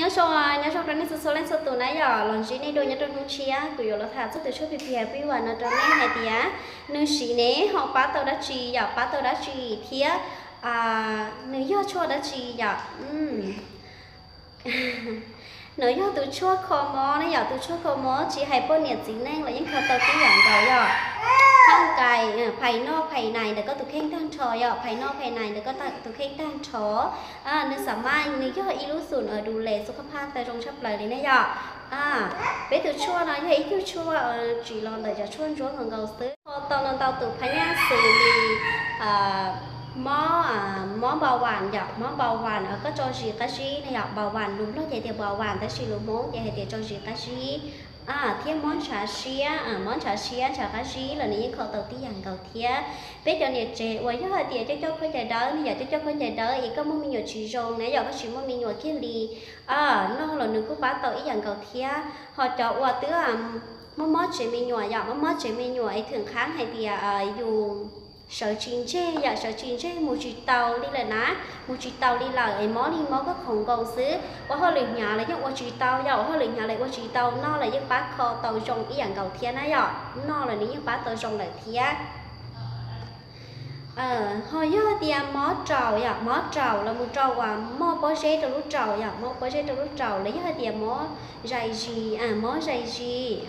Nyob zoo, nyob zoo rau nej txhua txhua leej txhua tus na yom, los ntsib nej dua nyob rau hnub tshiab kuv yuav los tham txog tus tshuaj P P Happy One no rau nej hais tias nws siv ne ho pab tau dab tsi yom, pab tau dab tsi thiab nws yog tshuaj dab tsi yom. Nws yog tus tshuaj kho mob ne yom, tus tshuaj kho mob tsis hais poj niam txiv neej los yeej kho tau tib yam nkaus yom. Haj kais phais noj phais nais ntawm koj tus kheej tag nrho yom, phais noj phais nais ntawm koj tus kheej tag nrho. Nws xam maj, nws yog ib lub xum du le xu khab phaj tau zoo tshaj plaws li ne yom. Peb tus tshuaj no yog ib tug tshuaj tsim los ntawm cov tshuaj ntsuab nkaus nkaus xwb, kho tau no ntau tus phab nyaj xws li mob, mob npau vas yom, mob npau vas koj tso zis qab zib ne yom, npau vas lus Nplog ces tias npau vas tab sis lus Hmoob ces hais tias tso zis qab zib, thiab mob ntshav siab, mob ntshav siab ntshav qab zib los nws yeej kho tau tib yam nkaus thiab. Peb cov niam tsev uas yog hais tias coj coj khaub ncaws dawb ne yom, coj coj khaub ncaws dawb es koj muaj me nyuam tsis zoo na yom, koj tsis muaj me nyuam kiag li, noj los nws kuj pab tau ib yam nkaus thiab. Ho cov uas twb mob mob tsev me nyuam yom, mob mob tsev me nyuam es thwm qhaab hais tias yus sawv tsis ntseg yom, sawv tsis ntseg mus tsis tau li lawm na, mus tsis tau li lawm es mob li mob koj khoom nkoos xwb, ua hauj lwm hnyav los yeej ua tsis tau yom, ua hauj lwm hnyav los ua tsis tau, noj los yeej pab kho tau zoo ib yam nkaus thiab na yom, noj los nws yeej pab tau zoo lawm thiab. Ho yog tias mob raum yom, mob raum los mus rau uas mob pob zeb rau lub raum yom, mob pob zeb rau lub raum los yog hais tias mob zais zis, mob zais zis,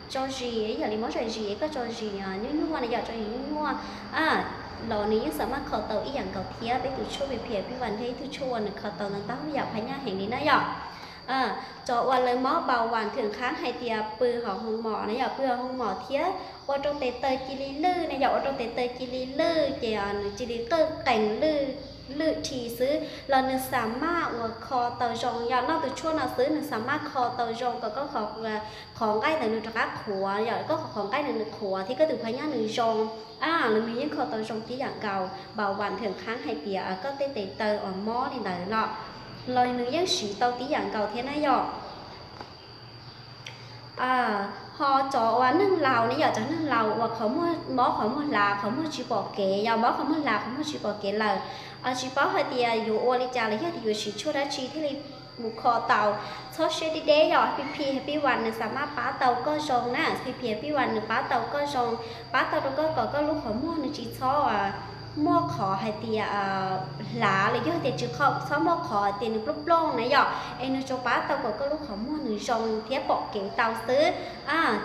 tso zis ib yam li mob zais zis es koj tso zis nyuaj nyuaj na yom, tso zis nyuaj nyuaj los nws yeej xam maj kho tau ib yam nkaus thiab. Peb tus tshuaj P P Happy One yog ib tug tshuaj uas nws kho tau ntau ntau yam phab nyaj heev li na yom. Cov uas lawv mob npau vas thwm qhaab hais tias pw hauv hoo mom na yom, pw hauv hoo mom thiab ua rau tes taw cia li lwj na yom, ua rau tes taw cia li lwj ces nws cia li qawj qees lwj, lwj dhi xwb los nws xam maj uas kho tau zoo yom. Noj tus tshuaj no xwb nws xam maj kho tau zoo kom koj qhov nqaij ntawd nws rov qab qhuav yom, koj qhov nqaij ntawd nws qhuav thiab koj tus phab nyaj nws zoo, los nws yeej kho tau zoo tib yam nkaus. Npau vas thwm qhaab hais tias koj tej tes taw uas mob li ntawd no los nws yeej siv tau tib yam nkaus thiab na yom. Ho cov uas neeg laus ne yom, cov neeg laus uas qhov muag mob qhov muag hlav qhov muag tsis pom kev yom, mob qhov muag hlav qhov muag tsis pom kev lawm, tsis paub hais tias yuav ua li cas los yog tias yuav siv tshuaj dab tsi thiaj li mus kho tau. Txhob siab deb deb yom, P P Happy One nws xam maj pab tau koj zoo na, P P Happy One nws pab tau koj zoo, pab tau rau koj kom koj lub qhov muag nws tsis txhob muaj qhov hais tias hlav los yog tias tsis txhob muaj qhov tias nws plooj plooj na yom, es nws tsuas pab tau kom koj lub qhov muag nws zoo thiab pom kev tau xwb.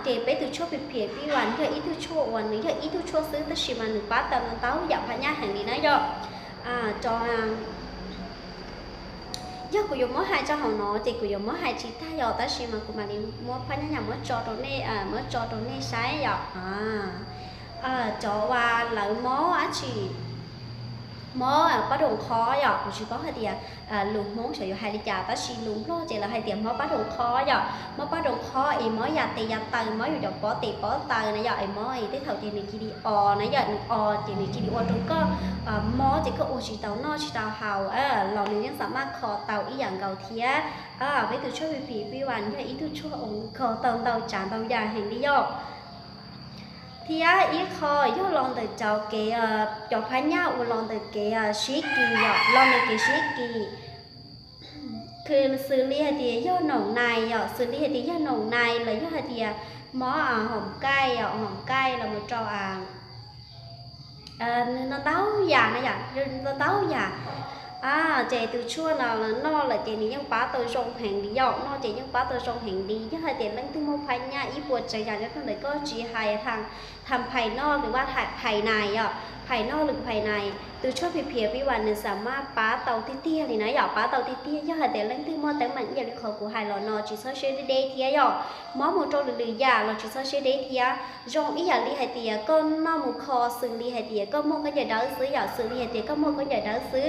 Ces peb tus tshuaj P P Happy One yog ib tug tshuaj uas nws yog ib tug tshuaj xwb tab sis mas nws pab tau ntau ntau yam phab nyaj heev li na yom. Yog kuv yuav muab hais tso hauv no ces kuv yuav muab hais tsis tag yom, tab sis mas kuv mam li muab phab nyaj yam muab tso rau nej, muab tso rau nej saib yom. Cov uas lawv mob dab tsi, mob pab doos qhov yom, kuv tsis paub hais tias lus Hmoob xyov yuav hais li cas tab sis lus Nplog ces lawv hais tias mob pab doos qhov yom, mob pab doos qhov es mob ya tes ya taw, mob yus cov pob tes pob taw na yom, es mob es tej thaum ces nws cia li o na yom, nws o ces nws cia li ua rau koj mob ces koj ua tsis tau noj tsis tau haus los nws yeej xam maj kho tau ib yam nkaus thiab. Peb tus tshuaj P P Happy One yog ib tug tshuaj uas kho tau ntau tsav ntau yam heev li yom. Thiab ib qho yog los ntawm cov kev, cov phab nyaj uas los ntawm kev sib kis yom, los ntawm kev sib kis, xws li hais tias yog noom nais yom, xws li hais tias yog noom nais los yog hais tias mob hoom kaij yom, hoom kaij los mus rau ntau ntau yam na yom, ntau ntau yam. Ces tus tshuaj no noj lawm ces nws yeej pab tau zoo heev li yom, noj ces yeej pab tau zoo heev li. Yog hais tias leej twg muaj phab nyaj ib puas tsav yam nyob rau ntawm koj tsis hais tham phais noj lwm vaj phais nais yom, phais noj lwm phais nais, tus tshuaj P P Happy One nws xam maj pab tau tiag tiag li na yom, pab tau tiag tiag. Yog hais tias leej twg muaj teeb meem ib yam li qhov kuv hais los no tsis txhob siab deb deb thiab yom, mob mus rau lwm lwm yam los tsis txhob siab deb thiab. Zoo ib yam li hais tias koj noj mus kho xws li hais tias koj muaj khaub ncaws dawb xwb yom, xws li hais tias koj muaj khaub ncaws dawb xwb,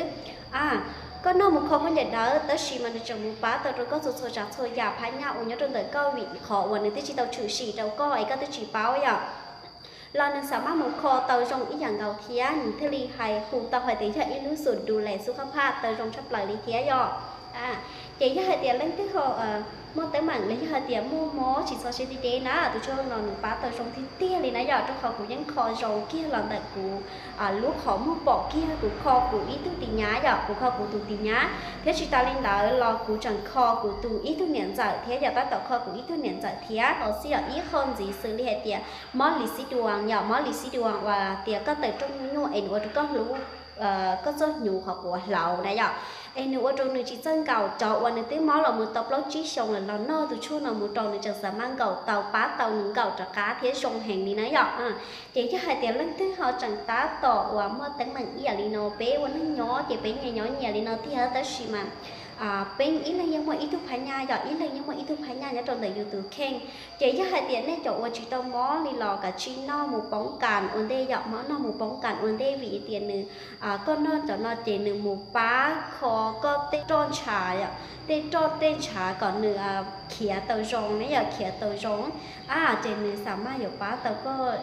koj noj mus kho khaub ncaws dawb tab sis mas nws tseem mus pab tau rau koj txhua txhua tsav txhua yam phab nyaj uas nyob rau ntawm koj vim qhov uas nws twb tsis tau tshwm sim rau koj es koj twb tsis paub yom, los nws xam maj mus kho tau zoo ib yam nkaus thiab, nws thiaj li hais hu tau hais tias yog ib lub xum du le xub qab phaj tau zoo tshaj plaws li thiab yom. Ces yog hais tias leej twg ho muaj teeb meem los yog hais tias muaj mob tsis txhob siab deb deb na, tus tshuaj no nws pab tau zoo tiag tiag li na yom, rau qhov kuv yeej kho zoo kiag los ntawm kuv lub qhov muag pom kiag, kuv kho kuv ib tug tis nyab yom, kuv kho kuv tus tis nyab, thiab tsis tas li ntawd los kuv tseem kho kuv tus ib tug niam ntxawm thiab yom, tab tom kho kuv ib tug niam ntxawm thiab. Tau xij yom, ib qho ntxiv xws li hais tias mob lis xib duas yom, mob lis xib duas uas tias koj tawm rooj nyuaj nyuaj es nws ua rau koj hlub, koj txoj hnyuv qhov quav hlauv na yom, es nws ua rau nws tsis txawj nkaum, cov uas nws twb mob los mus tau plaub tsib xyoo lawm los noj tus tshuaj no mus rau nws tseem xa maj nkaum tau, pab tau nws nkaum rov qab thiab zoo heev li na yom. Ces yog hais tias leej twg ho tseem tab tom uas muaj teeb meem ib yam li no, peb ua neej nyob ces peb nyias nyob nyias li no tiag, tab sis mas peb ib leeg yeej muaj ib tug phab nyaj yom, ib leeg yeej muaj ib tug phab nyaj nyob rau ntawm yus tus kheej. Ces yog hais tias nej cov uas tsis tau mob li los kav tsij noj mus poob kas ua ntej yom, mob noj mus poob kas ua ntej vim tias nws, koj noj cov no ces nws mus pab kho koj tej roj ntshav yom, tej roj tej ntshav kom nws khiav tau zoo ne yom, khiav tau zoo. A ces nws xa maj yuav pab tau koj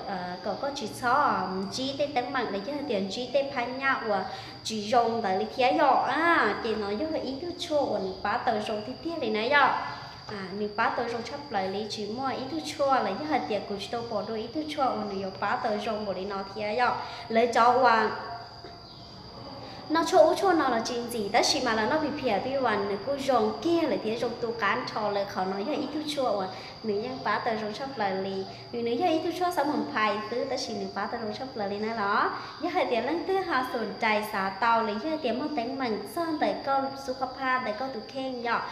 kom koj tsis txhob ntsib tej teeb meem los yog tias ntsib tej phab nyaj uas tsis zoo ntawd li thiab yom. A ces no yog ib tug tshuaj uas nws pab tau zoo tiag tiag li na yom. Nws pab tau zoo tshaj plaws li, tsis muaj ib tug tshuaj los yog hais tias kuv tsis tau pom dua ib tug tshuaj uas nws yuav pab tau zoo npaum li no thiab yom. Lawv cov uas noj tshuaj ub tshuaj no los tsis ntxim, tab sis mas los noj P P Happy One nws kuj zoo kiag lawm thiab zoo tu qab nrho lawm. Qhov no yog ib tug tshuaj uas nws yeej pab tau zoo tshaj plaws li, vim nws yog ib tug tshuaj xab moos phais xwb tab sis nws pab tau zoo tshaj plaws li na los. Yog hais tias leej twg ho xum rais xav tau los yog tias muaj teeb meem txog ntawm koj xub qhab phaj ntawm koj tus kheej yom,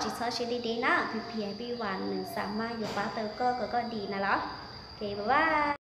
tsis txhob siab deb deb na, P P Happy One nws xa maj yuav pab tau koj kom koj dim na los. Ok, bye bye.